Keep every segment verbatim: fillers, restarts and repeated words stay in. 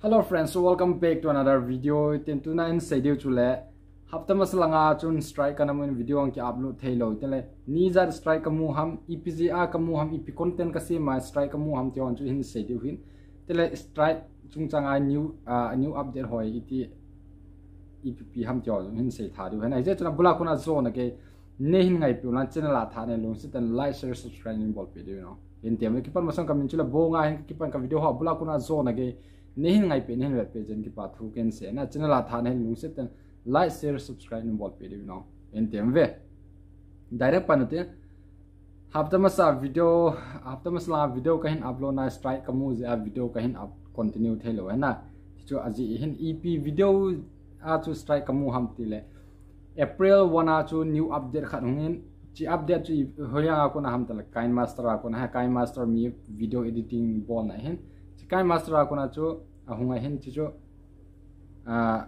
Hello friends, so welcome back to another video. Tin tuna hin sei diu chu le, hapta masa langa chun strike kana mun, video ang ki upload thei lou. Tin le, ni jat strike kamu ham, ipi jeh a kamu ham, ipi content kasem a strike kamu ham ti ho chu hin sei diu hin. Tin le, strike chungchang a new, ah, new update ho iti, ipi pi ham ti ho hin sei tha diu hin. Ajeh chu na bula kuna jo na ke, nei hin ngaipi u lang channel a tha nei lungset in like, share, subscribe nei bolpi diu no. Hin tiam le, kipan masang kamin chu le Bonga hin, kipan ka video ho bula kuna jo na ke, nei hin ngaipi, nei hin vetpi jeh in kipa thu kahin sei na. Channel a tha nei lungset in like, share, subscribe nei bolpi diu no. Hin tiam ve. Direct pan u te. Hapta masa video, hapta masa la video kahin upload na, strike kamu jeh a video kahin up continue thei lou hin na. Chu ajeh hin ipi video a chu strike kamu ham ti le, April one a chu new update khat hung in, chi update chu i-, hoiya a kona ham ti le, KineMaster a kona, ha, KineMaster mi video editing bolna hin. Chi KineMaster a kona chu ahung a hin, chi chu, ah,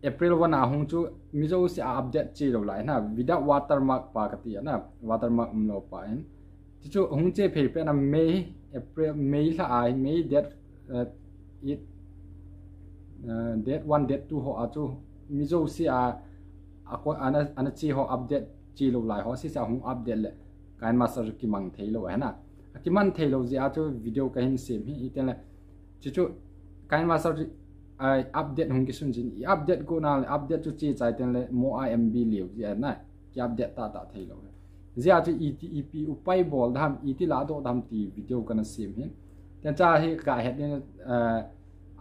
April one a hung chu mi jouse a update che lou lai na, without watermark pa kati na, watermark um lou pa hin. Chi chu hung che phei pen a May, April, May lha a, May date, uh, it, uh, date one, date two ho a chu mi jouse a, a ko, ana, ana che ho update che lou lai ho, sese a hung update le, KineMaster chu kimang thei lou hin na. A kimang thei lou jeh a chu video kahin sem hi, iten le, Chu chu, KineMaster chu, ai, update hung kisun jin, i update kona le, update chu che chai ten le, mo a M B liu, jeh a na, ki update tata thei lou. Jeh a chu iti, ipi upai bol dam, iti ladoh dam ti video kana sem hin. Tin cha hi ka het in, eh,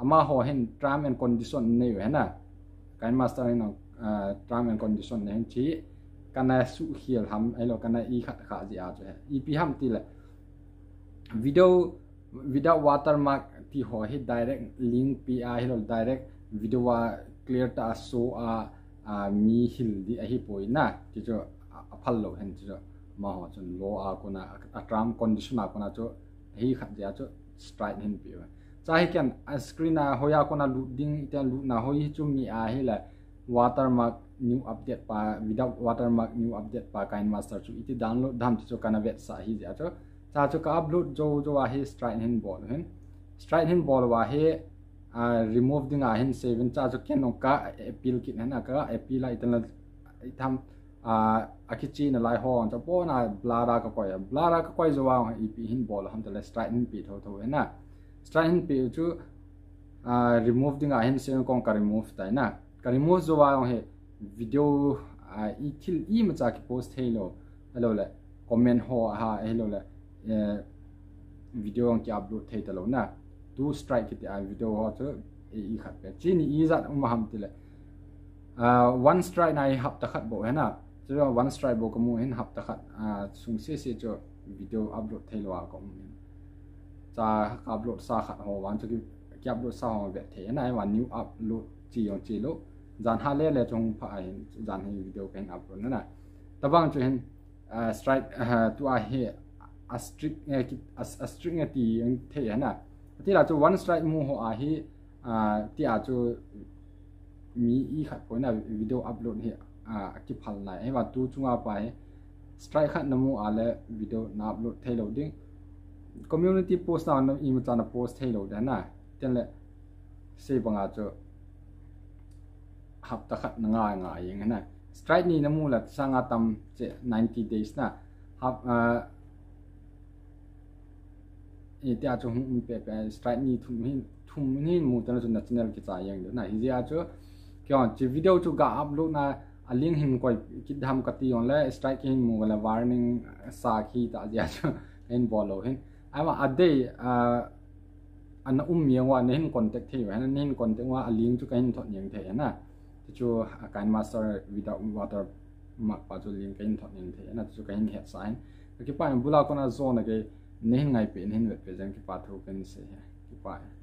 amaho hin term and condition nei u hin na. KineMaster hin, eh, term and condition nei hin chi, kana suhkhel ham, ahilou kana i khat kha jeh a chu he. Ipi ham ti le, video without watermark ti ho hi direct link pi a, hilou direct video a clear ta a show a, a mi hil di ahi poi na, ti chu a, aphal lou hin ti chu amaho chun law a kona, a, a term condition a kona chu ahi khat jeh a chu strike hin pi u. Cha hi ken a screen a hoiya kona lut ding, tia lutna hoi hi chu mi a hi le, watermark new update pa, without watermark new update pa KineMaster chu iti download dam ti chu kana vetsah hi jeh a chu. Cha chu ka upload jou jou a hi strike hin bol hin. Strike hin bol uva hi, ah, remove ding a hin sei uvin cha chu ken jong ka appeal kit hin a ka appeal a iten la itham, ah, akichena lai ho chu pona blur a ka koi a. Blur a ka koi jou a ipi hin bol ham ti le strike hin pe thotho hin na. Strike hin pe u chu, ah, remove ding a hin sei uvin kong ka remove tai na. Ka remove jou a jong hi video, ah, i thil imacha ki post thei lou. Ahilou le, comment ho a ha, ahilou le, eh, video jong ki upload thei ta lou na. Tu strike kiti a video ho chu, eh, i khat pe. Chi ni ijat um ham ti le. Ah, one strike na hi hapta khat bou hin na. Chu one strike bou kamu hin hapta khat, ah, sung sese chu video upload thei lou a ka um hin. Cha ka upload sa khat ho vang chu ki, ki upload sa ho vet thei na, ahivang new upload chi jong chi lou. Jan ha le le chung pha hin, jan hi video kahin upload na na. Tabang chu hin, ah, strike, ah, tu a hi a strict, eh, ki, a, a strict nge ti jong thei na. Ti la chu one strike mu ho a hi, ah, ti a chu mi i khat poi na video upload hi, ah, akiphal nai. Ahivang tu chunga pa hi strike khat na mu a le video na upload thei lou ding. Community post na, na imacha na post thei lou ding na. Tin le sei banga chu hapta khat na ngai ngai jeng na. Strike ni na mu la sanga tam che ninety days na. Hap, ah, Eh, tia chu hung um pepe, strike ni thum hin, thum hin mu tana chu na channel kichai jeng diu na. Hijeh a chu, keiho, chi video chu ga upload na, a link hin koi kit dam kati jong le, strike hin mu le warning sa kit ta jeh a chu, hin bol lou hin. Ahivang a day, ah, ana um jeng uva, na hin contact thei uva, na hin contact uva, a link chu kahin thot jeng thei na. Ti chu, a KineMaster without watermark pa chu link kahin thot jeng thei na, ti chu kahin hetsah hin. Ka kipah in bula kona jo na ke, na hin ngaipi, na hin vetpi jeh in kipa thu kahin sei hi. Kipah e.